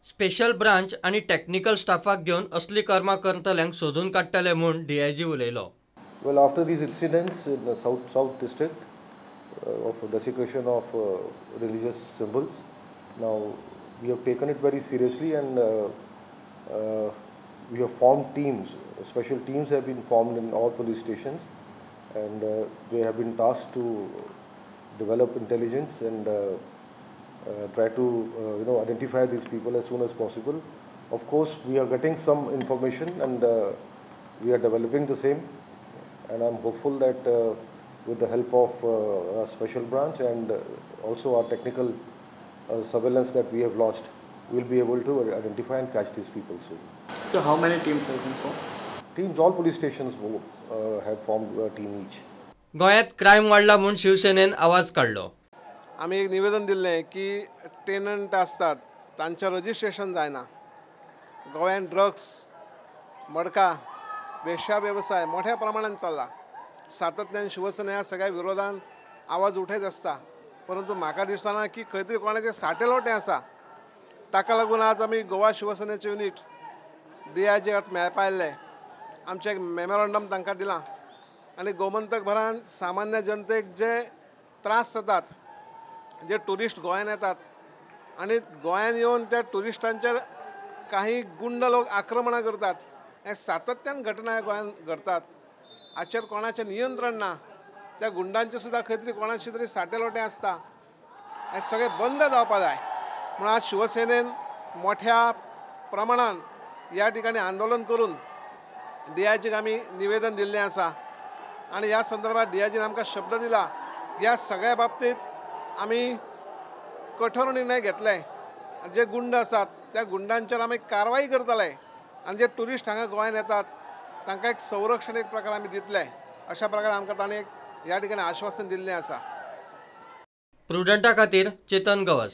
Special branch आनी technical स्टाफाक घेवन असली कर्मां करतल्यांक सोदून काडटले म्हूण डीआयजी उलयलो. Well, after these incidents in the South District of desecration of religious symbols, now we have taken it very seriously and we have formed teams. Special teams have been formed in all police stations and they have been tasked to develop intelligence and try to identify these people as soon as possible. Of course, we are getting some information and we are developing the same, and I'm hopeful that with the help of our special branch and also our technical surveillance that we have launched, we'll be able to identify and catch these people soon. So how many teams have been formed? Teams, all police stations have formed a team each. गोंयांत crime वाडला म्हूण शिवसेनेन आवाज काडलो. आमी एक निवेदन दिल्लें की टेनंट आसतात तांचें रजिस्ट्रेशन जायना. गोंयांत ड्रग्स, मडका, वेश्या वेवसाय मोठ्या प्रमाणान चल्ला. सातत्यान शिवसेना ह्या सगळ्या विरोधान आवाज उठयत आसता, परंतु म्हाका दिसना की खंय तरी कोणाचें साटेलोटें आसा. ताका लागून आज आमी गोवा शिवसेनेचें युनीट डीआयजी मेळपा आयिल्ले. आमचें एक मेमोरंडम तांकां दिलां आनी गोमंतक भरान सामान्य जनतेक जे त्रास जातात, जे ट्युरिस्ट गोंयान येतात आनी गोंयान येवन त्या ट्युरिस्टांचेर काही गुंड लोक आक्रमणां करतात, हे सातत्यान घटना गोंयान घडतात. हाचेर कोणाचें नियंत्रण ना. त्या गुंडांचें सुद्दां खंय तरी कोणाचे तरी साटेलोटें आसता. हें सगळें बंद जावपा जाय म्हणून आज शिवसेनेन मोठ्या प्रमाणान ह्या ठिकाणी आंदोलन करून डीआयजीक आमी निवेदन दिल्लें आसा आनी ह्या संदर्भात डीआयजीन आमकां शब्द दिला ह्या सगळ्या बाबतींत आमी कठोर निर्णय घेतले. जे गुंड आसात त्या गुंडांचेर आमी कारवाई करतले आनी जे ट्युरिस्ट हांगा गोंयांत येतात तांकां एक संरक्षण एक प्रकार आमी दितले, अशा प्रकारे आमकां ताणें ह्या ठिकाणी आश्वासन दिल्लें आसा. प्रुडंटा खातीर चेतन गवस.